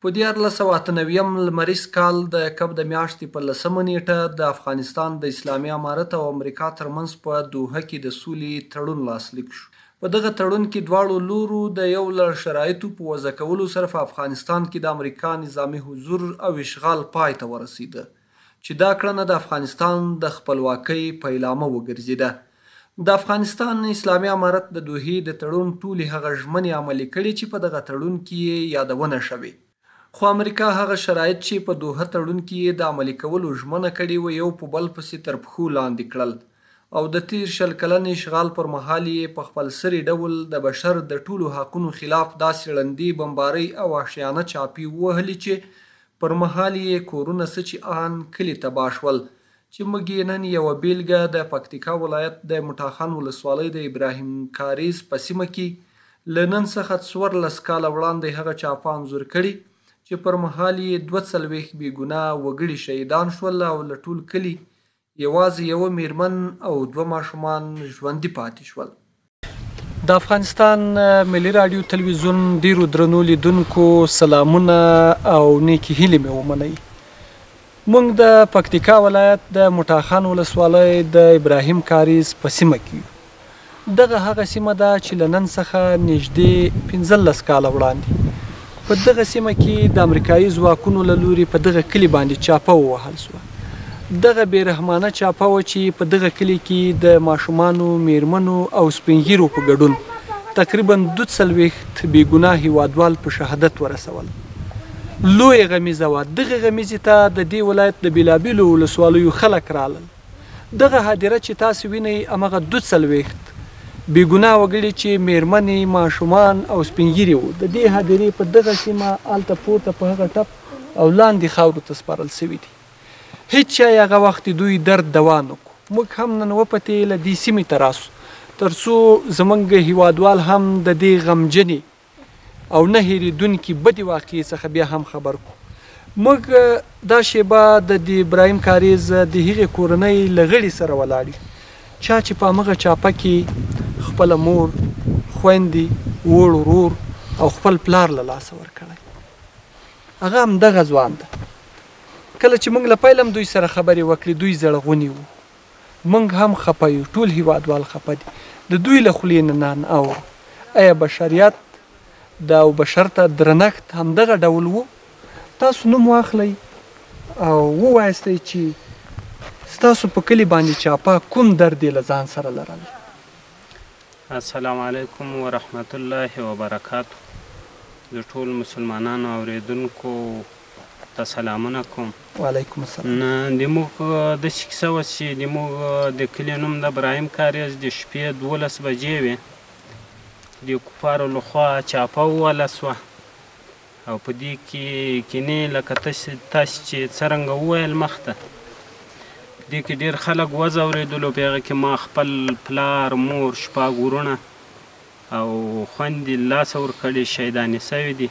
په 1398 لمریز کال د کب د میاشتې په 10مه نیټه د افغانستان د اسلامي امارت او امریکا ترمنځ په دوحه کې د سولې تړون لاسلیک شو. په دغه تړون کې دواړو لورو د یو لړ شرایطو په وضع کولو سره په افغانستان کې د امریکا نظامي حضور او اشغال پای ته ورسیده، چې دا کړنه د افغانستان د خپلواکۍ پیلامه وګرځیده. د افغانستان اسلامي امارت د دوحې د تړون ټولې هغه ژمنې عملي کړې چې په دغه تړون کې یې یادونه شوې. خو امریکا هغه شرایط چې په دوحه تړون کې یې د عملي کولو ژمنه کړې وه، یو په بل پسې تر پښو لاندې کړل او د تیر 20 کلن اشغال پر مهال یې په خپلسري ډول د بشر د ټولو حقونو خلاف داسې ړندې بمبارۍ او وحشیانه چاپې ووهلې چې پر مهال یې کورونه څه چې آن کلي تباه شول، چې موږ یې نن یوه بیلګه د پکتیکا ولایت د موټاخان ولسوالۍ د ابراهیم کاریز په سیمه کې له نن څخه 14 کاله وړاندې هغه چاپه انځور کړې چې پر مهال یې 42 بې ګناه وګړي شهیدان شول او له ټول کلي یوازې یوه میرمن او 2 ماشومان ژوندي پاتې شول. د افغانستان ملي راډیو تلویزیون ډیرو درنو لیدونکو سلامونه او نیکې هیلې مې ومنئ. موږ د پکتیکا ولایت د موټاخان ولسوالۍ د ابراهیم کاریز په سیمه کې یو. دغه هغه سیمه ده چې له نن څخه نږدې 15 کاله وړاندې په دغه سیمه کې د امریکایي ځواکونو له لوري په دغه کلي باندې چاپه ووهل شوه. دغه بېرحمانه چاپه وه چې په دغه کلي کې د ماشومانو، میرمنو او سپینږیرو په ګډون تقریبا 42 بېګناه هیوادوال په شهادت ورسول. لویه غمیزه وه. دغې غمیزې ته د دې ولایت د بېلابېلو ولسوالیو خلک رالل. دغه هدیره چې تاسو وینئ همغه 42 بېګناه وګړي چې میرمنې، ماشومان او سپینږیري وو، د دې هدیرې په دغه سیمه هلته پورته په هغه ټپ او لاندې خاورو ته سپارل شوي دي. هیڅ چا یې هغه وخت دوی درد دوا نه کړو. موږ هم نن وپتې له دې سیمې ته راسو تر څو زموږ هیوادوال هم د دې غمجنې او نه هېرېدونکې بدې واقعې څخه بیا هم خبر کړو. موږ دا شیبه د دې ابراهیم کاریز د هغې کورنۍ له غړي سره ولاړ یو، چا چې په همغه چاپه کې خپله مور، خویندې، وړ ورور او خپل پلار له لاسه ورکړی. هغه همدغه ځوان ده. کله چې موږ له پیله هم دوی سره خبرې وکړې، دوی زړغوني وو. موږ هم خپه یو، ټول هیوادوال خپه دي. د دوی له خولې نه نن اورو ایا بشریت د او بشر ته درنښت همدغه ډول وو؟ تاسو نوم واخلئ او ووایاستئ چې ستاسو په کلي باندې چاپه کوم درد یې له ځان سره لرل. السلام علیکم ورحمت الله وبرکاتو. د ټولو مسلمانانو اورېدونکو ته سلامونه کوم. وعلیکم السلام. د موږ داسې کیسه وه چې د موږ د کلي نوم د ابراهیم کاریز د شپې 12 بجې وې، د کفارو لخوا چاپه ووهله سوه او په دې کې کینې لکه تاسې چې څرنګه وویل مخته، په دې کې ډېر خلک وځورېدلو. په هغه کې ما خپل پلار، مور، 6 وروڼه او خویندې له لاسه ورکړې، شهیدانې سوي دي.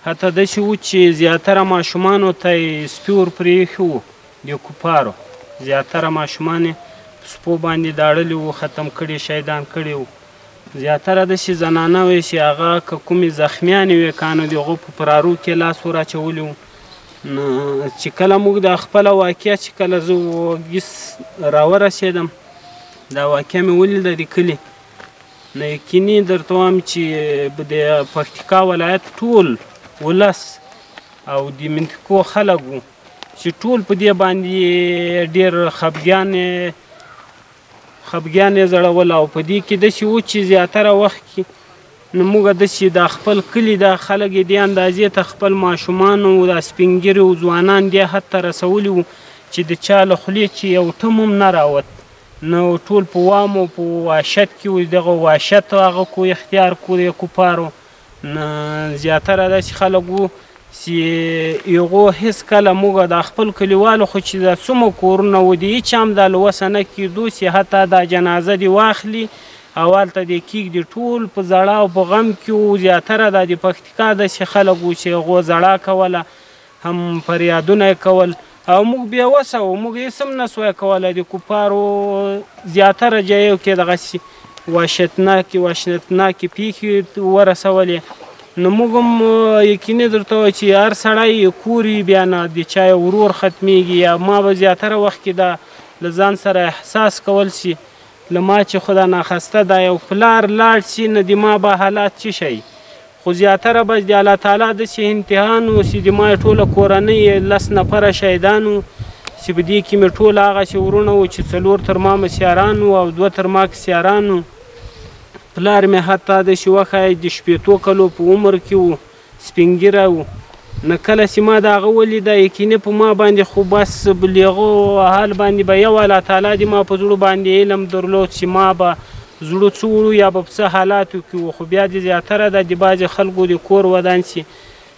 حتی داسې وو چې زیاتره ماشومانو ته یې سپي ور پرې ایښي وو، د کفارو زیاتره ماشومان یې په سپو باندې داړلي وو، ختم کړي، شهیدان کړي وو. زیاتره داسې زنانه وې چې هغه که کومې زخمیانې وې که نه د هغو په پرارو کې لاس ور اچولي وو. نو چې کله موږ دا خپله واقعه چې کله زه وګیس راورسېدم، دا واقعه مې ولیده د کلي، نو یقیني درته وایم چې د پکتیکا ولایت ټول ولس او د منطقو خلک وو چې ټول په دې باندې ډېر خفګان یې زړول. او په دې کې داسې وو چې زیاتره وخت کې نو موږ داسې دا خپل کلي دا خلک یې دې اندازې ته خپل ماشومان او دا سپینږیري او ځوانان دې حد ته رسولي وو چې د چا له خولې چې یو ټم هم نه راوت، نو ټول په وام او په وحشت کې وو. دغه وحشت هغه کو اختیار کو د کفارو. نو زیاتره داسې خلک وو چې هغو هېڅکله موږ دا خپل کلیوالو خو چې دا څومره کورونه وو د هېچا هم دا له وسه نه کېدو چې حتی دا جنازه دې واخلي او هلته دې کېږدي. ټول په ژړا او په غم کې وو. زیاتره دا د پکتیکا داسې خلک وو چې هغو ژړا کوله، هم فریادونه یې کول او موږ بې وسه وو، موږ هېڅ هم نه سوای کولی. د کفارو زیاتره جایو کې دغسې وحشتناکې وحشتناکې پېښې ورسولې. نو موږ هم یقیني درته وایو چې هر سړی یې کور وي، بیا نه د چا یې ورور ختمیږي، یا ما به زیاتره وخت کې دا له ځان سره احساس کول چې له ما چې خدا ناخواسته دا یو پلار لاړ شي نو د ما به حالات څه شي. خو زیاتره بس د الله تعالی داسې امتحان و چې د ما ټوله کورنۍ یې 10 نفره شهیدان وو، چې په دې کې مې ټول هغسې وروڼه وو چې 4 تر ما مسیاران وو او 2 تر ما کسیاران وو. پلار مې حتی داسې وښایه د 60 کلو په عمر کې و، سپین ږیری و. نو کله چې ما د هغه ولیده یقیني په ما باندې خو بس بلیغو حال باندې به یو الله تعالی دې ما په زړه باندې علم درلود چې ما به زړه څه وړو یا به په څه حالاتو کې و. خو بیا دې زیاتره د بعضې خلکو د کور ودان سي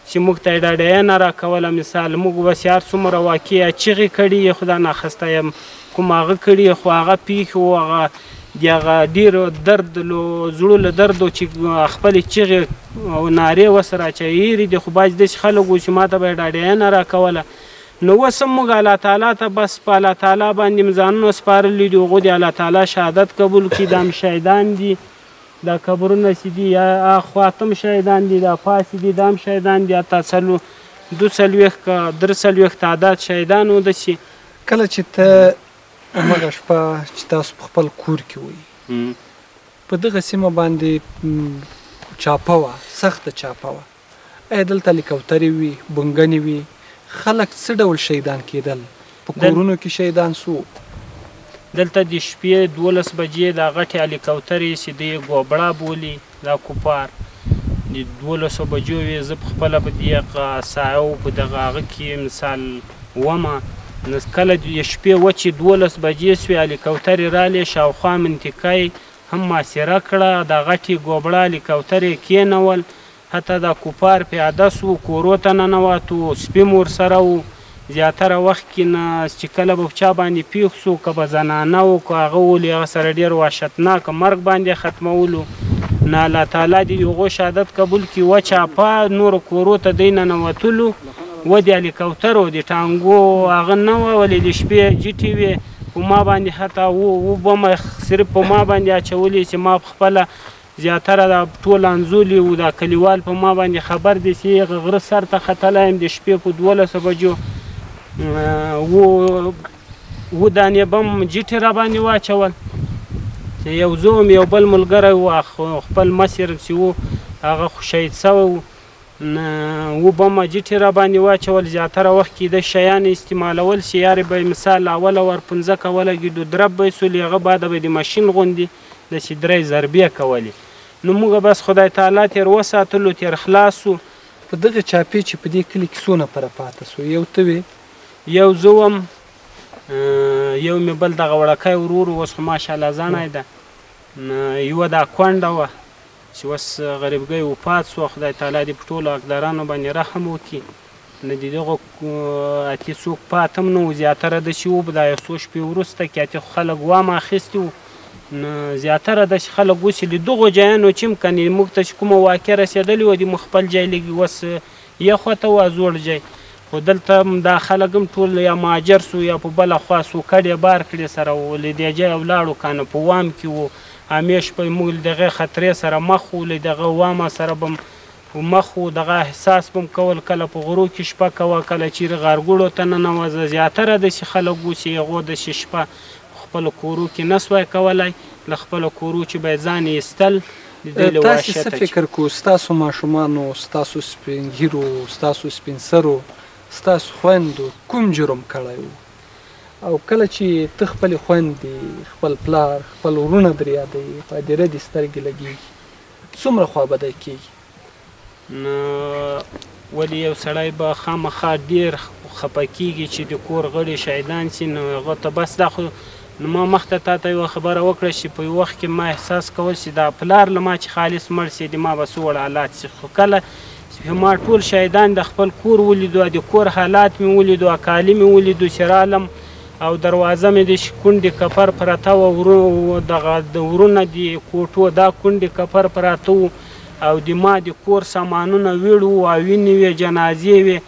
چې موږ ته یې ډاډیانه راکوله. مثال موږ به چې هر څومره واقع یا چیغې کړي یې خدا ناخواسته یم کوم هغه کړي، خو هغه پېښې و، هغه د هغه ډېر درد له زړه له دردو چې خپلې چیغې او نارې ورسره اچوي هېرې دي. خو بعضې داسې خلک وو چې ما ته به یې ډاډیانه راکوله. نو اوس هم موږ الله تعالی ته بس په الله تعالی باندې مو ځانونه سپارلي دي، هغو دې الله تعالی شهادت قبول کړي. دا هم شهیدان دي، دا قبرونه چې دي یا اخوا ته هم شهیدان دي، دا پاسې دي دا هم شهیدان دي، حتی 42 که 43 تعداد شهیدان وو داسې. کله چې ته همغه شپه چې تاسو په خپل کور کې وئ په دغه سیمه باندې چاپه وه، سخته چاپه وه، ایا دلته هلیکوترې وي، بنګنې وي، خلک څه ډول شهیدان کېدل؟ په کورونو کې شهیدان سو؟ دلته د شپې 12 بجې دا غټې هلیکوترې چې دی ګوبړا بولي دا کفار د 12 بجو وې. زه په خپله په دې ساحه په دغه هغه کې مثال ومه. نو کله د شپې وه چې 12 بجې سوې هلیکوترې رالې، شاوخوا منطقه یې هم محاصره کړه، دا غټې ګوبړه هلیکوترې کېنول، حتی دا کفار پیاده سو، کورو ته ننوتو، سپي مو ورسره وو. زیاتره وخت کې نه چې کله به په چا باندې پېښ سو، که به زنانه وو که هغه وو، له هغه سره ډېر وحشتناک مرګ باندې ختمولو. نه الله تعالی دې د هغو شهادت قبول کړي. وه چاپه نورو کورو ته دی ننوتلو، وه د هلیکوترو د ټانګو هغه نه وه، ولې د شپې جیټې وې په ما باندې حتی وبمه صرف په ما باندې اچولې چې ما په خپله زیاتره دا ټول انځولي وو. دا کلیوال په ما باندې خبر دي چې هغه غره سر ته ختلی یم د شپې په 12 بجو، و دانې بم جیټې را باندې واچول. چې یو زه وم یو بل ملګری و، خپل مسیر چې و هغه خو شهید سوی و، و بمه جیټې را باندې واچول. زیاتره وخت کې د شیان استعمالول چې یارې به یې مثال اوله ور په مځکه ولګېدو درب به یې سولې، هغه بعده به د ماشین غوندې داسې 3 ضربې کولې. نو موږ بس خدای تعالی تېر وساتلو، تېر خلاص سو. په دغه چاپې چې په دې کلي کې څو نفره پاته سو؟ یو ته وې؟ یو زه وم، یو مې بل دغه وړکی ورور و، اوس خو ماشاءالله زڼی ده، یوه دا کونډه وه چې اوس غریبګۍ وفات سوه، خدای تعالی دې په ټولو حقدارانو باندې رحم وکړي. نو د دغو اتي څوک پاته هم نه وو، زیاتره داسې وو دا یو څو شپې وروسته کې اتي خو خلک وام اخیستي وو. نو زیاتره داسې خلک وو چې له دغو جایانو چې هم کنې موږ ته چې کومه واقع رسېدلې وه د موږ خپل جای لږ اوس یخوته وه زوړ جای، خو دلته هم دا خلک هم ټول یا مهاجر سو یا په بله خوا سو، کډې بار کړې سره وو، له دې جایه ولاړو که نه په وام کې وو. همیش به موږ له دغې خطرې سره مخ وو، له دغه وامه سره به مخ وو، دغه احساس به م کول. کله په غرو کې شپه کوه، کله چېرې غارګوړو ته ننوځه. زیاتره داسې خلک وو چې هغو داسې شپه په خپلو کورو کې نه سوای کولی، له خپلو کورو چې به یې ځان ایستل د دوی له تاسې څه وحشته چې فکر کوو؟ ستاسو ماشومانو، ستاسو سپین ږیرو، ستاسو سپین سرو، ستاسو خویندو کوم جرم کړی و؟ او کله چې ته خپلې خویندې، خپل پلار، خپل وروڼه در یادوي، په هدیره دې سترګې لګېږي، څومره خوابدی کېږي؟ نو ولې یو سړی به خامخا ډېر خفه کېږي چې د کور غړي شهیدان سي، نو هغه ته بس دا خو نو ما مخته تا ته یوه خبره وکړه چې په یو وخت کې ما احساس کول چې دا پلار له ما چې خالص مړ سي د ما به څه وړ حالات سي. خو کله چې ما ټول شهیدان د خپل کور ولیدو، د کور حالات مې ولیدو، کالي مې ولیدو چې رالم او دروازه مې د کونډې کپر پرته وه، دغه د ورونه د کوټو دا کونډې کپر پراته وو او د ما د کور سامانونه ویړ وو او وینې وې، جنازې وې.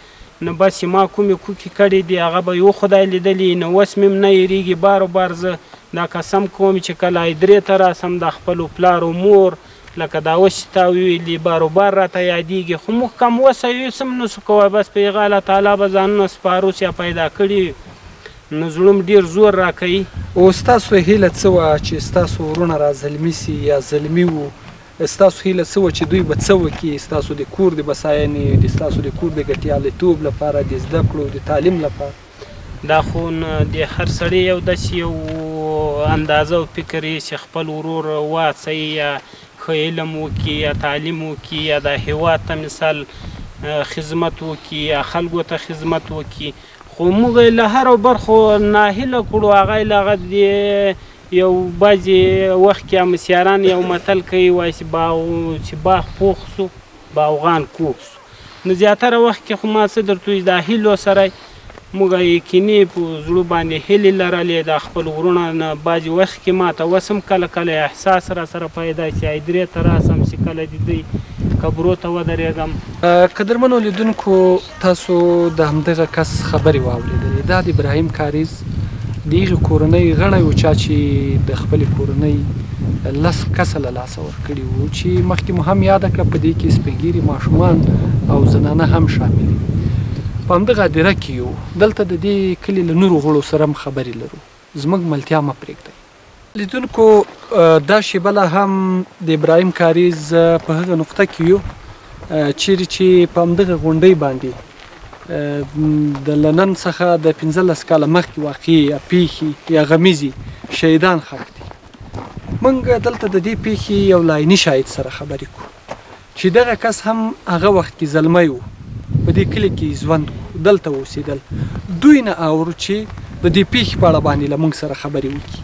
نو بس چې ما کومې کوکې کړې دي هغه به یو خدای لیدلي، نو اوس مې هم نه هېرېږي. بار بار زه دا قسم کوم چې کله هدیرې ته راسم د خپلو پلار او مور لکه دا اوس چې تا ویلي باروبار راته یادېږي، خو موږ کم وسه هېڅ هم نه سو کوی، بس په هغه الله تعالی به ځانونه سپارو چې پیدا کړي، نو زړه مو ډېر زور راکوي. او ستاسو هیله څه وه چې ستاسو وروڼه را زلمي سي یا زلمي وو؟ ستاسو هیله څه وه چې دوی به څه وکړي ستاسو د کور د بساینې، د ستاسو د کور د ګټیالیتوب لپاره، د زده کړو د تعلیم لپاره؟ دا خو د هر سړي یو داسې یو اندازه او فکر یې چې خپل ورور وهڅوي، یا ښه علم وکړي، یا تعلیم وکړي، یا د هېواد ته مثال خدمت وکړي، یا خلکو ته خدمت وکړي. خو موږ یې له هرو برخو ناهیله کړو. هغه یې له هغه یو بعضې وخت کې همسیاران یو متل کوي، وایي چې باغ پوخ سو باغان کوږ سو. نو زیاتره وخت کې خو ما څه درته وویل، دا هیلو سره موږ یقیني په زړه باندې هیلې لرلې، دا خپل وروڼه نه بعضې وخت کې ماته اوس هم کله کله احساس را سره پیدا شي، هدیرې ته راسم چې کله د دوی قبرو ته ودرېږم. قدرمنو لیدونکو، تاسو د همدغه کس خبرې واورېدلې. دا د ابراهیم کاریز د هغې کورنۍ غړی و چا چې د خپلې کورنۍ 10 کسه له لاسه ورکړي وو، چې مخکې مو هم یاده کړه په دې کې سپین ږیري ماشومان او زنانه هم شامل دي. په همدغه هدیره کې یو، دلته د دې کلي له نورو غړو سره هم خبرې لرو، زموږ ملتیا مه پرېږدئ. لیدونکو، دا شېبه لا هم د ابراهیم کاریز په هغه نقطه کې یو چیرې چې په همدغه غونډۍ باندې د له نن څخه د 15 کاله مخکې واقعې یا پیښې یا غمیزې شهیدان ښخ دي. موږ دلته د دې پیښې یو لایني شاهد سره خبرې کوو چې دغه کس هم هغه وخت کې زلمی و، په دې کلي کې ژوند کو، دلته اوسېدل. دوی نه اورو چې د دې پیښې په اړه باندې له موږ سره خبرې وکړي.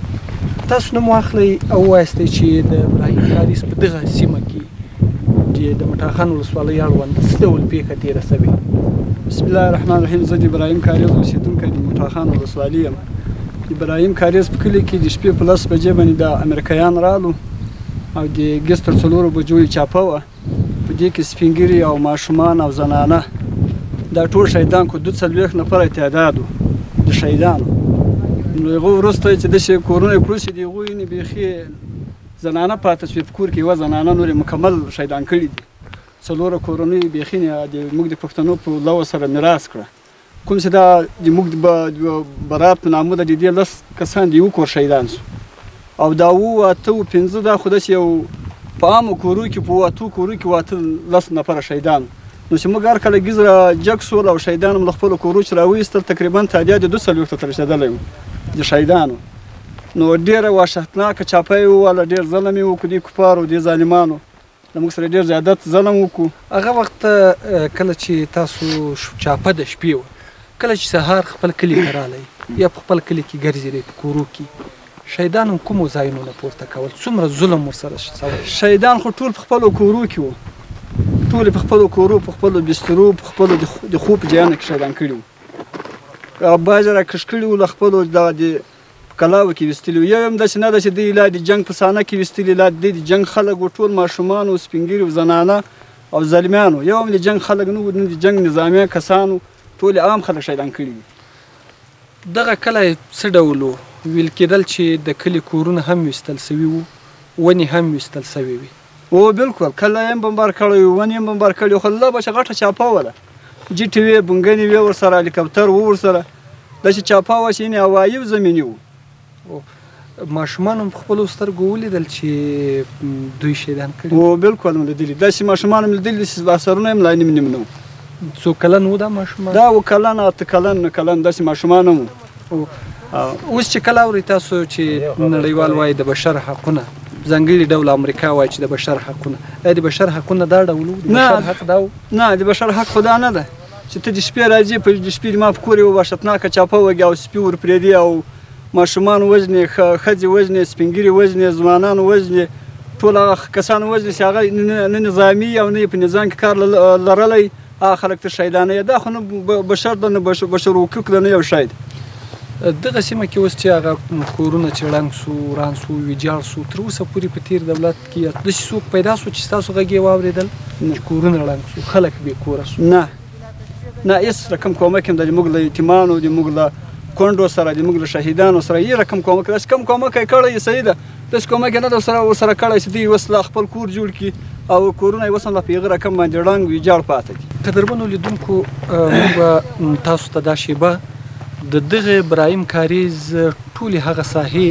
تاسو نوم واخلئ او ووایاستئ چې د ابراهیم کاریز په دغه سیمه کې چې د مټاخان ولسوالۍ اړوند څه ډول پیښه تېره شوې؟ بسم الله الرحمن الرحیم. زه د ابراهیم کاریز اوسېدونکی د مټاخان ولسوالي یم. ابراهیم کاریز په کلي کې د شپې په 10 بجې باندې د امریکایان رالو او د ګیس تر 4 بجو یې چاپه وه. په دې کې سپین ږیري او ماشومان او زنانه دا ټول شهیدان کو، 42 نفره تعداد و د شهیدانو. نو هغو وروسته چې داسې کورونه یې کړو چې د هغوی یعنې بیخي زنانه پاتې شوې په کور کې، یوه زنانه نور یې مکمل شهیدان کړي دي. 4 کورنۍ بیخي د موږ د پښتنو په لو سره میراث کړه. کوم چې دا د موږ د برات په نامه ده، د دې 10 کسان د یو کور شهیدان سو. او دا 7، 8، 5 دا خو داسې یو په عامو کورو کې په 8 کورو کې 8 10 نفره شهیدان. نو چې موږ هر کله ګیز را جګ سول او شهیدان مو له خپلو کورو چې راویستل، تقریبا تعداد یې 42 ته رسېدلی و د شهیدانو. نو ډېره وحشتناکه چاپه یې ووهله، ډېر ظلم یې وکړو دې کفارو، دې ظالمانو له موږ سره ډېر زیادت ظلم وکړو. هغه وخت کله چې تاسو چاپه د شپې وه، کله چې سهار خپل کلي ته راغلی یا په خپل کلي کې ګرځېدی په کورو کې، شهیدانو کومو ځایونو نه پورته کول؟ څومره ظلم ورسره شوی؟ شهیدان خو ټول په خپلو کورو کې وو، ټول په خپلو کورو، په خپلو بسترو، په خپلو د خوب په ځایونو کې شهیدان کړي وو. بعضې راکش کړي وو له خپلو دغه د کلاو کې ویستلي وو. یو هم داسې نه ده چې دوی لا د جنګ په صحنه کې ویستلي، لا دوی د جنګ خلک وو، ټول ماشومان وو، سپین ږیري وو، زنانه او زلمیان وو. یو هم د جنګ خلک نه وو، نه د جنګ نظامي کسان وو، ټول عام خلک شهیدان کړي دي. دغه کلی څه ډول و؟ ویل کېدل چې د کلي کورونه هم ویستل سوي وو، ونې هم ویستل سوې وې. هو بالکل، کلی یې هم بمبار کړی و، ونې یې هم بمبار کړې وې، خو الله به چې غټه چاپه وله، جیټې وې، بنګنې وې ورسره، هلیکوپتر و ورسره، داسې چاپه وه چې یعنې هوایي او زمیني وو. ماشومان هم په خپلو سترګو ولیدل چې دوی شهیدان کړي؟ هو بالکل مې لیدلي، داسې ماشومان مې لیدلي چې دا سرونه یې هم لا نیم نیم نه وو. څو کلن وو دا ماشومان؟ دا 7 کلن، 8 کلن، 9 کلن داسې ماشومان هم وو. اوس چې کله اورئ تاسو چې نړیوال وایي د بشر حقونه، ځانګړي ډول امریکا وایي چې د بشر حقونه، ایا د بشر حقونه دا ډول وو؟ د بشر حق دا و؟ نه، د بشر حق خو دا نه ده چې ته د شپې راځې، په د شپې ما په کور یوه وحشتناکه چاپه وږي او سپي ورپرېږدي او ماشومان وژني، ښځې وژني، سپین ږیري وژني، ځوانان وژني، ټول هغه کسان وژني چې هغه نه نظامي او نه یې په نظام کې کار لرلی، هغه خلک ته شهیدان یې. دا خو نه بشر ده، نه بشر حقوق ده، نه یو شی ده. دغه سیمه کې اوس چې هغه کورونه چې ړنګ سو، وران سو، ویجاړ سو، تر اوسه پورې په تېر دولت کې داسې څوک پیدا سو چې ستاسو غږ یې واورېدل چې کورونه ړنګ سو، خلک بې کوره سو؟ نه، نه، هېڅ رقم کومک هم د موږ له یتیمانو، د موږ له کونډو سره، د موږ له شهیدانو سره یې رقم کومک، داسې کم کومک یې کړی صحیح ده، داسې کومک یې نه ده ورسره کړی چې دوی اوس لا خپل کور جوړ کړي او کورونه یې اوس هم لا په هغه رقم باندې ړنګ ویجاړ پاته دي. قدرمنو لیدونکو، موږ به تاسو ته دا شیبه د دغه ابراهیم کاریز ټولې هغه ساحې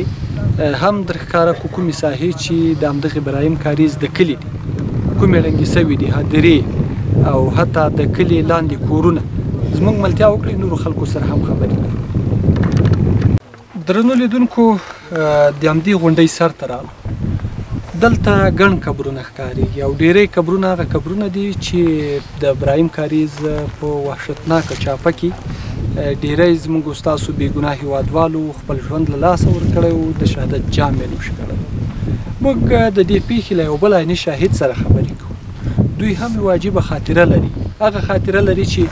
هم در ښکاره کړو، کومې ساحې چې د همدغه ابراهیم کاریز د کلي دي، کومې ړنګې سوې دي هدیرې او حتی د کلي لاندې کورونه. زموږ ملتیا وکړئ، نورو خلکو سره هم خبرې لرو. درنو لیدونکو، د همدې غونډۍ سر ته راغلو. دلته ګڼ قبرونه ښکارېږي او ډیری قبرونه هغه قبرونه دي چې د ابراهیم کاریز په وحشتناکه چاپه کې ډیری زموږ ستاسو بېګناه هیوادوالو خپل ژوند له لاسه ورکړی و، د شهادت جام یې نوش کړی. موږ د دې پیښې له یو بل عیني شاهد سره خبرې کوو. دوی هم یوه عجیبه خاطره لري، هغه خاطره لري چې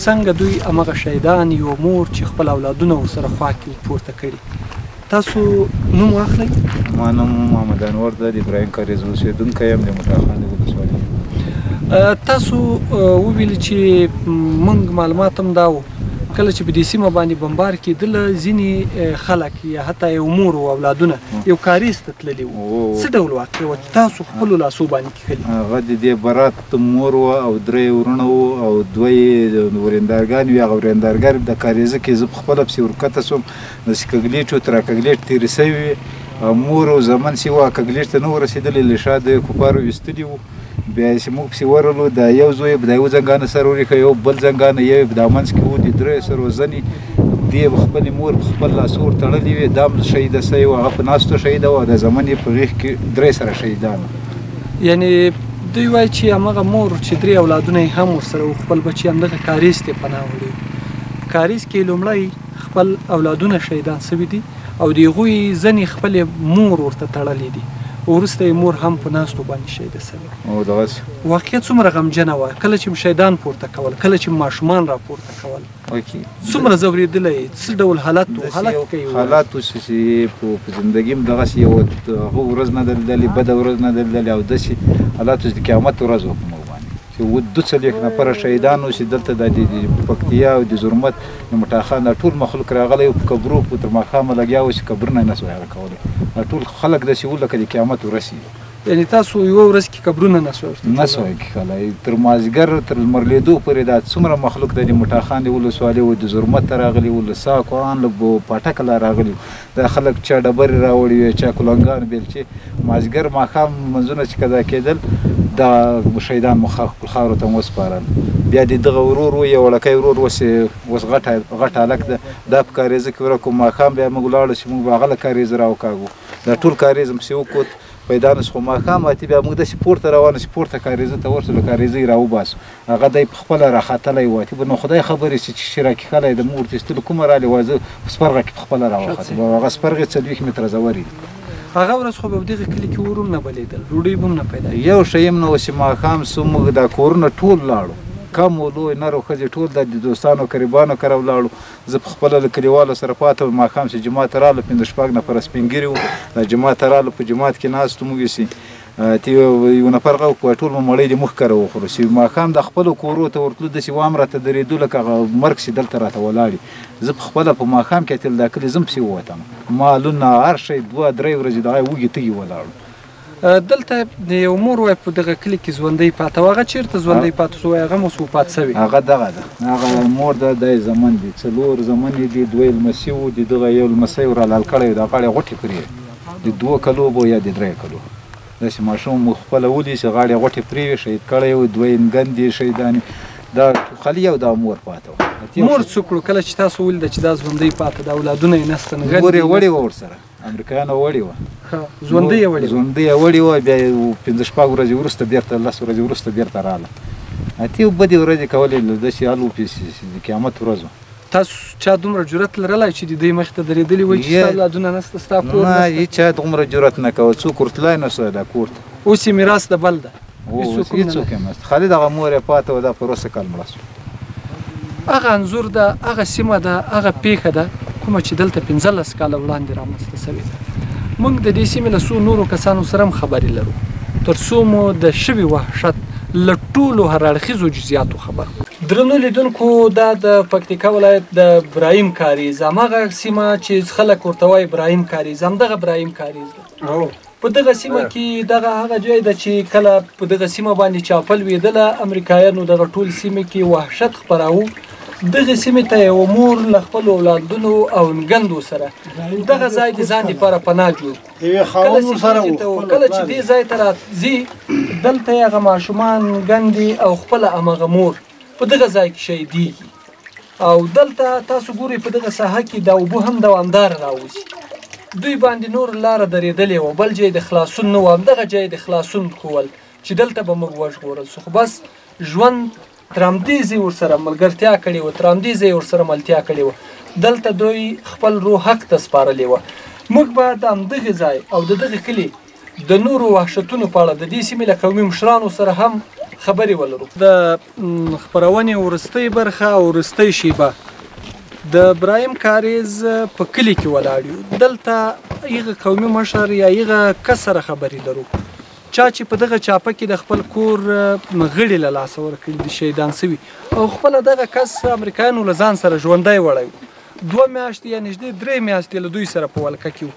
څنګه دوی همغه شهیدان یو مور چې خپل اولادونه ورسره خوا کې پورته کړي. تاسو نوم واخلئ؟ ما نوم محمد انور ده، د ابراهیم کاریز اوسېدونکی یم، د موټاخان د ولسوالۍ. تاسو وویل چې موږ معلومات هم دا و کله چې په دې سیمه باندې بمبار کېدله، ځینې خلک یا حتی یو مور او اولادونه یو کاریز ته تللي وو. څه ډول واقع وه چې تاسو خپلو لاسو باندې کښلي؟ هغه د دې برات مور وه او درې وروڼه وو او دوه یې ورېندارګان وي. هغه ورېندارګان د کاریزه کې زه په خپله پسې ورکښته سوم، داسې کږلېچ و، تر کږلېچ تېرې سوي وې. مور او زامن چې وه کږلېچ ته نه وو رسېدلي، له شا د کفارو ویستلي وو. بیا چې موږ پسې ورغلو، دا یو زوی یې په دا یو ځنګانه سر ورېښه، یو بل ځنګانه، یو یې په دا منځ کې و، د درېیو سرو زنې دې خپلې مور په خپل لاسو ور تړلې وې. دا هم شهیده سوې وه، هغه په ناستو شهیده وه، د زامن یې په غېږ کې درې سره شهیدان وو. یعنې دوی وایي چې همغه مور چې درې اولادونه یې هم ورسره وو، خپل بچي همدغه کاریز ته یې پناه وړي. کاریز کې لومړی خپل اولادونه شهیدان سوي دي او د هغوی ځنې خپلې مور ورته تړلې دي. وروسته یې مور هم په ناستو باندې شهیده سوې. او دغسې واقعیت څومره غمجنه وه کله چې شهیدان پورته کول، کله چې ماشومان راپورته کول، څومره ځورېدلی یې، څه ډول حالت و؟ حالت که یې حالت و چې په زندګي م دغسې یوه هغه ورځ نه ده لیدلې، بده ورځ نه ده لیدلې، او داسې حالت و چې د قیامت ورځ وه په موږ باندې چې 42 نفره شهیدان وو چې دلته د پکتیا او د زرمت د موټاخان دا ټول مخلوق راغلی و، په قبرو په تر ماښامه لګیا و چې قبرونه یې نه سوای هغه کولی. دا ټول خلک داسې وو لکه د قیامت ورځ. یعنې تاسو یوه ورځ کې قبرونه نه سوای ورته نه سوای کښلی، تر مازدیګر تر لمر لوېدو پورې دا څومره مخلوق د موټاخان د ولسوالۍ و، د زرمت ته راغلي وو، له ساکو ان له پاټکه لا راغلي وو. دا خلک چا ډبرې راوړې وې، چا کلنګان بېلچې. مازدیګر ماښام لمونځونه چې قضا کېدل، دا شهیدان مو خپل خاورو ته مو وسپارل. بیا د دغه ورور و، یو وړوکی ورور اوس اوس غټ هلک ده، دا په کاریزه کې ورک و. ماښام بیا موږ ولاړو چې موږ به هغه له کاریزه راوکاږو، دا ټول کاریز مو پسې وکوت، پیدا نه شو. خو ماښام اتي بیا موږ داسې پورته روان شو، پورته کاریزه ته ورسو، له کاریزه یې راوباسو. هغه دی په خپله راختلی و، اتي به نو خدای خبر شي چې راکښلی د موږ ورته ایستلو کومه رالې وه. زه په سپرغه کې په خپله راوختم، هغه سپرغې 40 متره ژورې دي. هغه ورځ خو به په دغه کلي کې اور هم نه بلېدل، ډوډۍ به هم نه پیدا کېده. یو شی هم نه و چې ماښام سو، موږ دا کورونه ټول لاړو، کم و لوی، نر او ښځې ټول د دوستانو قریبانو کره ولاړو. زه په خپله له کلیوالو سره پاته وم. ماښام چې جومات ته رالو، 5 شپږ نفره سپین ږیري وو، دا جومات ته رالو، په جومات کې ناست وو. موږ چې یو نفر غږ وکړ، ټول مو مړۍ دې موږ کره وخورو. چې ماښام د خپلو کورو ته ورتلو، داسې وام راته درېدو لکه هغه مرګ چې دلته راته ولاړ. زه په خپله په ماښام کې تل دا کلي زم پسې ووتم، مالونه هر شی 2-3 ورځې دغه وږي تږي ولاړو. دلته یو مور وای په دغه کلي کې ژوندۍ پاته وه، هغه چېرته ژوندۍ پاته سوه؟ هغه هم اوس وفات سوې. هغه دغه ده، هغه مور ده، دا یې زامن دي، 4 زامن یې دي، 2 لمسي وو، د دغه یو لمسی ور حلال کړی و، دا غاړې غوټې پرې د 2 کلو به یا د 3 کلو. داسې ماشوم مو خپله ولي چې غاړې غوټې پرې وې، شهید کړی و، 2 یې نګن دي شهیدان. دا خالي یو دا مور پاته وه. مور څه کړو کله چې تاسو ولیده چې دا ژوندۍ پاته ده، اولادونه یې نشته، نګن مور یې دي وړې نشته. وه ورسره، امریکایانو وړې وه. ژوندۍ یې وړې وه. ژوندۍ یې وړې وه. بیا یې 5 شپږ ورځې وروسته بېرته، 10 ورځې وروسته بېرته راغله. اتې بدې ورځې کولې، له داسې حال و چې د قیامت ورځ وه. تاسو چا دومره جرأت لرلای چې د دوی مخې ته درېدلي وای چې ستا اولادونه نشته، ستا کور نه، نشته؟ هېچا دومره جرأت نه کاوه، څوک ورتلای نه شوای دا کور ته. اوس یې میراث د بل ده. اوس هېڅوک هم نه هېڅوک لري. هم نشته. خالي دغه مور یې پاته وه، دا پروسه کال مړه شوه. هغه انځور ده، هغه سیمه ده، هغه پېښه ده کومه چې دلته 15 کاله وړاندې رامنځته شوې ده. موږ د دې سیمې له څو نورو کسانو سره هم خبرې لرو تر څو مو د شوي وحشت له ټولو هر اړخیزو جزئیاتو خبر کړو. درنو لیدونکو، دا د پکتیکا ولایت د ابراهیم کاریز، هماغه سیمه چې خلک ورته وایي ابراهیم کاریز، همدغه ابراهیم کاریز ده. په دغه سیمه کې دغه هغه ځای ده چې کله په دغه سیمه باندې چاپه لوېدله، امریکایانو دغه ټول سیمې کې وحشت خپراوه. دغه سیمې ته یوه مور له خپلو اولادونو او نګندو سره دغه ځای د ځان دپاره پناه جوړ. کله چې دې ځای ته راځي، دلته یې هغه ماشومان، ګندې او خپله همغه مور په دغه ځای کې شهیدېږي. او دلته تاسو ګورئ په دغه ساحه کې دا اوبه هم دوامداره راوځي. دوی باندې نور لاره درېدلې وه، بل ځای د خلاصون نه وه، همدغه ځای د خلاصون ښوول چې دلته به موږ وژغورل سو. خو بس ژوند تر همدې ځای ورسره ملګرتیا کړې وه، تر همدې ځای ورسره ملتیا کړې وه. دلته دوی خپل روح حق ته سپارلې وه. موږ به د همدغې ځای او د دغه کلي د نورو وحشتونو په اړه د دې سیمې له قومي مشرانو سره هم خبرې ولرو. د خپرونې وروستۍ برخه او وروستۍ شیبه د ابراهیم کاریز په کلي کې ولاړ یو. دلته هغه قومي مشر یا هغه کس سره خبرې لرو چا چې په دغه چاپه کې د خپل کور غړي له لاسه ورکړي دي، شهیدان سوي، او خپله دغه کس امریکایانو له ځان سره ژوندی وړی و. 2 میاشتې یا نږدې 3 میاشتې له دوی سره په ولکه کې و.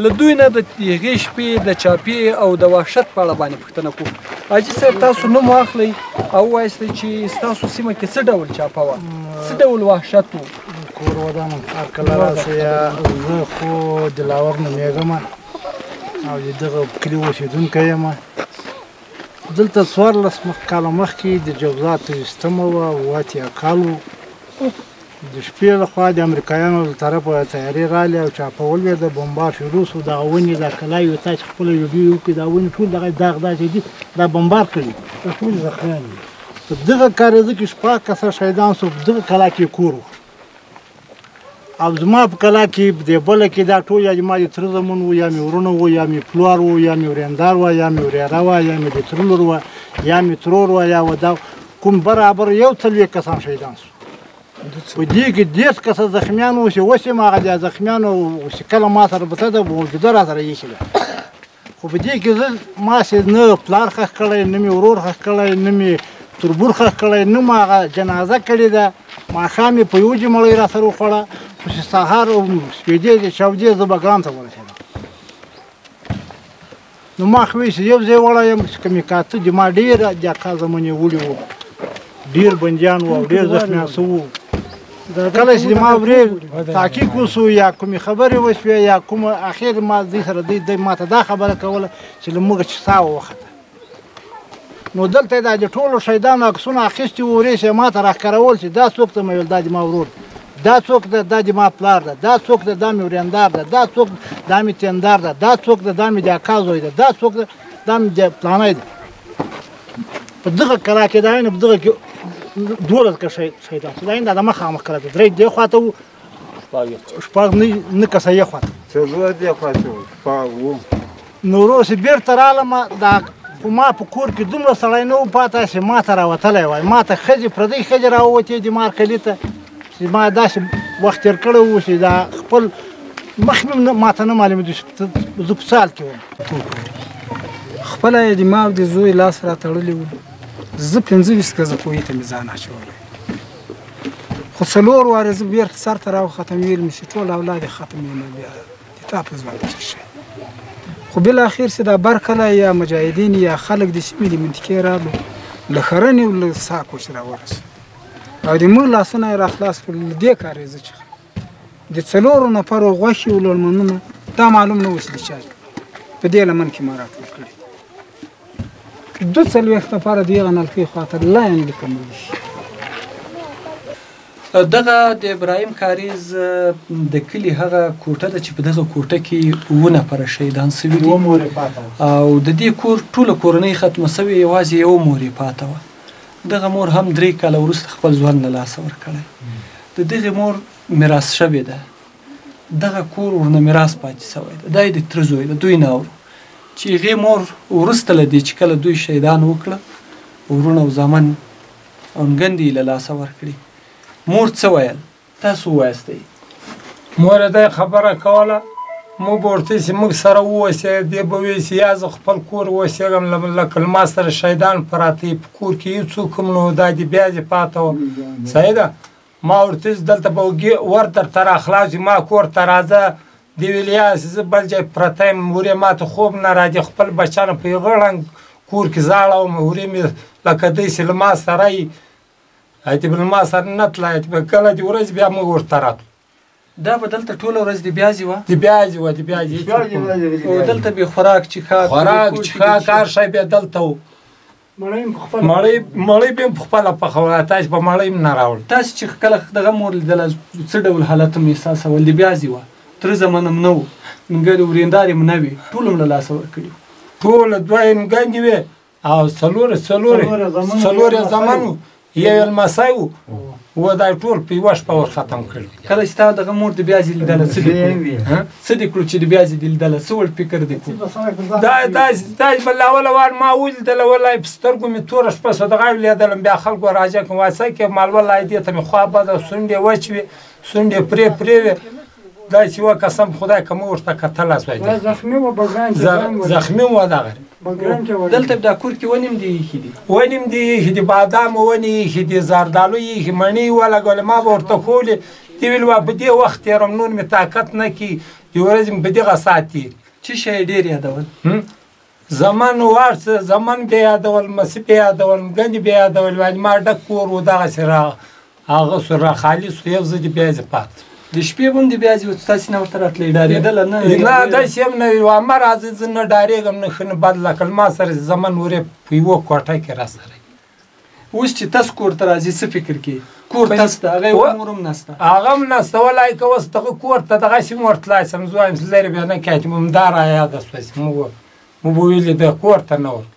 له دوی نه د هغې شپې د چاپې او د وحشت په اړه باندې پوښتنه کوو. حاجي صاحب، تاسو نوم واخلئ او ووایاست چې ستاسو سیمه کې څه ډول چاپه وه، څه ډول وحشت و؟ کور ودانم، هر کله راسئ. زه خو دلاور نومېږم او د دغه کلي اوسېدونکی یم. دلته 14 کاله مخکې د جوزا 23مه وه، 87 کال و. د شپې لخوا د امریکایانو له طرفه طیارې رالې او چاپه ولوېده، بمبار شروع سو. دغه ونې، دا کلاوې تاسې خپله ویډیو وکړئ، دا ونې ټول دغه داغ داسې دي، دا بمبار کړي، دا ټول زخمیان دي. په دغه کارېزه کې 6 کسه شهیدان سو. په دغه کلا کې کور و او زما په کلا کې په دې بله کې دا ټول یا ما د تره زامن وو، یا مې ورونه وو، یا مې پلار وو، یا مې ورېندار وه، یا مې ورېره وه، یا مې د تره لور وه، یا مې ترور وه، یا ودا کوم برابر 41 کسان شهیدان سو. په دې کې 30 کسه زخمیان وو چې اوس هم هغه د زخمیانو چې کله ما سره بته ده موجوده را سره ایښې ده. خو په دې کې زه ما چې نه پلار ښخ کړی، نه مې ورور ښخ کړی، نه مې تربور ښخ کړی، نه ما هغه جنازه کړې ده. ماښام یې په یو جې مړۍ را سره وخوړه، خو چې سهار سپېدې چې چاودې زه بګرام ته ورسېدم. نو ما خو ویل چې یو ځای وړی یم چې که مې کاته دي، ما ډېر د اکا زامن یې وړي وو، ډېر بندیان وو او ډېر زخمیان سوي وو. کله چې ما ورې تحقیق وسو یا کومې خبرې وشوې یا کوم اخر ما دوی سره دوی ما ته دا خبره کوله چې له موږ چې ساه وخته. نو دلته یې دا د ټولو شهیدانو عکسونه اخیستي وو، ورې چې ما ته راښکارول چې دا څوک ده، مې ویل دا د ما ورور ده، دا څوک ده، دا د ما پلار ده، دا څوک ده، دا مې ورېندار ده، دا څوک دا مې تېندار ده، دا څوک ده، دا مې د اکا زوی ده، دا څوک ده، دا مې د پلانی ده. په دغه کلا کې دا په دغه کې 12 کسه شهیدان شو. دا دا د مخامخ کلا ده، 3 دې خوا ته وو، 6 نه کسه یې خوا ته، 4 دې خوا ته وو، 6 وو. نو ورور چې بېرته رالم، دا خو ما په کور کې دومره سړی نه و پاته چې ما ته راوتلی وای. ما ته ښځې، پردۍ ښځې راووتې د مارکلي ته چې ما داسې وخت تېر کړی و چې دا خپل مخ مې ما ته نه معلومېدو چې زه په څه حال کې وم. خپله یې د ما او د زوی لاس را تړلی و. زه 25 ګزه کوهي ته مې ځان اچولی، خو 4 وارې زه بېرته سر ته راوختم. ویل مې چې ټول اولاد یې ختم وي، نو بیا د تا په ژوند کې څه شی. خو بالاخر چې دا برکله یا مجاهدین یا خلک د سیمې د منطقې رالو، له ښرنې او له ساکو چې راورسېدو او د موږ لاسونه یې راخلاص کړل. له دې کارېزه چې د 4 نفرو غوښې او لړمنونه دا معلوم نه و چې د چا دي، په دې لمن کې ما راټول کړي. 42 نفره د هغه نلکۍ خواته لاین لیکه مړي شي. دغه د ابراهیم کاریز د کلي هغه کوټه ده چې په دغه کوټه کې 7 نفره شهیدان سوي دي او د دې کور ټوله کورنۍ ختمه سوې، یوازې یوه مور یې پاته وه. دغه مور هم 3 کاله وروسته خپل ژوند له لاسه ورکړی. د دغې مور میراث شوې ده، دغه کور ورنه میراث پاتې سوی ده. دا یې د تره زوی ده، دوی نه اورو چې هغې مور وروسته له دې چې کله دوی شهیدان وکړه، وروڼه او زامن او نګندې یې له لاسه ورکړي، مور څه ویل؟ تاسو ووایاستئ. مور یې دا خبره کوله، موږ به ورته چې موږ سره ووسې، دې به ویل چې یا زه خپل کور اوسېږم، لکه له ما سره شهیدان پراته دي، په کور کې هېڅوک هم نه و، دا دې بیا دې پاته وه. صحیح ده. ما ورته چې دلته به ور درته راخلاص وي، ما کور ته راځه، دی ویل یا زه بل ځای پرته یم، ورې ماته خوب نه راځي، خپل بچیان په هغه ړنګ کور کې زاړوم، ورې مې لکه داسې له ما سره یي، هتې به له ما سره نه تله، هتې به کله د ورځې بیا موږ ورته راتلو. دا به دلته ټوله ورځ د بیازې وه؟ د بیازې وه، د بیازې او دلته به خوراک چښاک خوراک چښاک هر شی بیا دلته و. مړۍ به هم په خپله پخوله، تاسې به مړۍ هم نه راوړل. تاسې چې کله دغه مور لیدله څه ډول حالت هم احساسول؟ د بیازې وه، تره زمن هم نه و، نګرې ورېندارې هم نه وې، ټول هم له لاسه ورکړي وو. ټول دوه یې نګندې وې او څلور یې زامن وو، یو یې لمسی و، و دا ټول په یوه شپه ور ختم کړي. کله چې تا دغه مور د بیازې لیدله څه دې کړو؟ څه دې کړو چې د بیازې دې لیدله؟ څه وړ فکر دې کړو؟ دا داسې به له اوله وار ما ولیدله، والله په سترګو مې توره شپه سوه، دغه ولیدلم، بیا خلکو راجع کړم وایي څه کې مال، والله دې ته مې خوا بده، سونډې وچې وې، سونډې پرې پرې وې، داسې وه قسم خدای که مو ورته کتلی سوای. زخمي وه دغه. دلته دا کور کې ونې هم دي ایښي دي؟ ونې هم دي ایښي دي، بادام ونې ایښي دي، زردالو ایښي، مڼې یې ولګولې، ما به ورته ښوولې، دې ویل وا په دې وخت تېروم، نور مې طاقت نه کړي، د ورځې مې په دغه ساعت تېر. څه شی یې ډېر یادول؟ زمن و هر څه، زمن به یادول، مسی به یادول، ګندې به یادول، وایي ما ډک کور و دغسې را هغه سو را خالي سو، یو زه د بیازې پاتې. د شپې به هم د بیازې وه، تاسې نه ورته راتلئ، ډارېدله نه؟ نه داسې هم نه وي، مه راځئ، زه نه ډارېږم، نه ښه نه بد، لکه له ما سره زمن ورې په یوه کوټه کې را سره. اوس چې تاسو کور ته راځي څه فکر کوي؟ کور تاسو ته هغه یو مور هم نسته؟ هغه هم نسته، والله که اوس دغه کور ته دغسې هم ورتلای سم، زه وایم چې لرې بیا نه کوي، چې همدا را یاده سوه چې موږ به ویلي د کور ته نه ورتلو.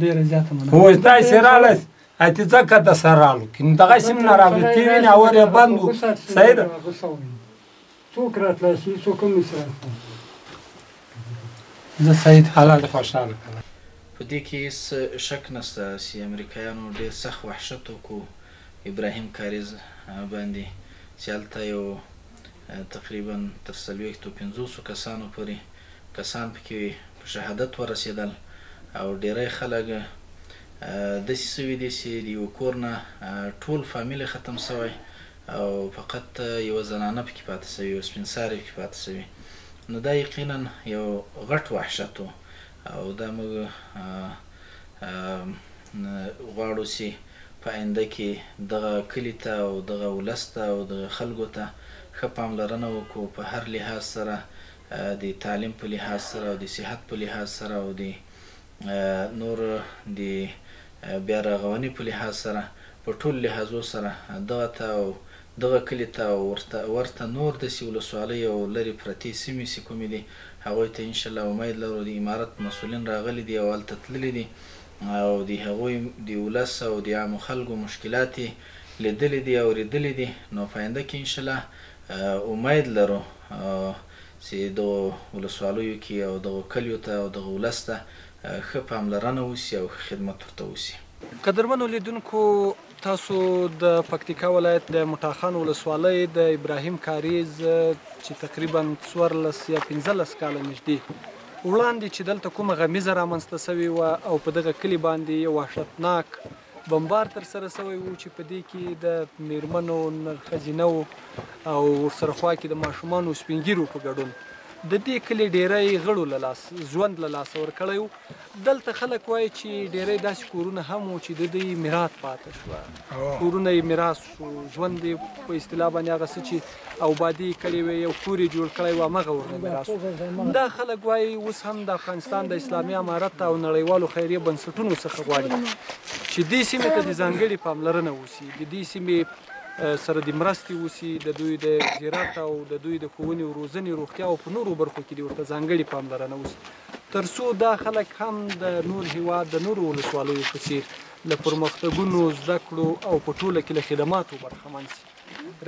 ډېره زیاته مننه. اوس داسې راغله اتې ځکه د سره رالو، کنې دغسې هم نه راغلو، تی وینې اور یې بند و. صحیح ده. څوک راتلای شي، څوک هم نشي راتلای. زه سعید الله دې خوشحاله کړه. په دې کې هیڅ شک نشته چې امریکایانو ډېر سخت وحشت وکړو ابراهیم کاریز باندې، چې هلته یو تقریبا تر 40 50 کسانو پورې کسان پکې په شهادت ورسېدل او ډېری خلک داسې سوي دي چې د یوه کور نه ټول فامیل ختم سوی او فقط یوه زنانه پکې پاتې سوې، یو سپین ساری پکې پاتې سوي. نو دا یقینا یو غټ وحشت و او دا موږ غواړو چې په آینده کې دغه کلي ته او دغه ولس ته او دغه خلکو ته ښه پاملرنه وکړو، په هر لحاظ سره، د تعلیم په لحاظ سره او د صحت په لحاظ سره او د نور د بیا رغونې په لحاظ سره، په ټول لحاظو سره دغه ته او دغه کلي ته او ورته نور داسې ولسوالۍ او لرې پرتې سیمې چې کومې دي هغوی ته انشاءالله امید لرو. د امارت مسؤلین راغلي دي او هلته تللي دي او د هغوی د ولس او د عامو خلکو مشکلات یې لیدلي دي او اورېدلي دي. نو په آینده کې انشاءالله امید لرو چې دغو ولسوالیو کې او دغو کلیو ته او دغه ولس ته ښه پاملرنه وشي او ښه خدمت ورته وشي. قدرمنو لیدونکو، تاسو د پکتیکا ولایت د موټاخان ولسوالۍ د ابراهیم کاریز چې تقریبا 14 یا 15 کاله نږدې وړاندې چې دلته کومه غمیزه رامنځته شوې وه او په دغه کلي باندې یو وحشتناک بمبار ترسره شوی و چې په دې کې د میرمنو، ښځینه او ورسره خوا کې د ماشومانو سپینږیرو په ګډون د دې کلي ډیری غړو له لاس ژوند له لاسه ورکړی و. دلته خلک وایي چې ډیری داسې کورونه هم وو چې د دوی میرات پاتې شوه، کورونه یې میراث شو، ژوند یې په اصطلاح باندې هغه څه چې اوبادي یې کړې وې، یو کور یې جوړ کړی و، همغه ورنه میراث شو. دا خلک وایي اوس هم د افغانستان د اسلامي امارت او نړیوالو خیریه بنسټونو څخه غواړي چې دې سیمې ته د ځانګړې پاملرنه وشي، د دې سیمې سره د مرستې وشي، د دوی د زراعت او د دوی د ښوونې او روزنې، روغتیا او په نورو برخو کې دې ورته ځانګړې پاملرنه وشي، تر څو دا خلک هم د نور هیواد د نورو ولسوالیو په څیر له پرمختګونو، زده کړو او په ټوله کې له خدماتو برخمن شي.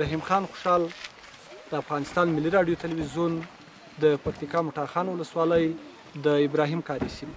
رحیم خان خوشحال، د افغانستان ملي راډیو تلویزیون، د پکتیکا موټاخان ولسوالۍ، د ابراهیم کاري سیمه.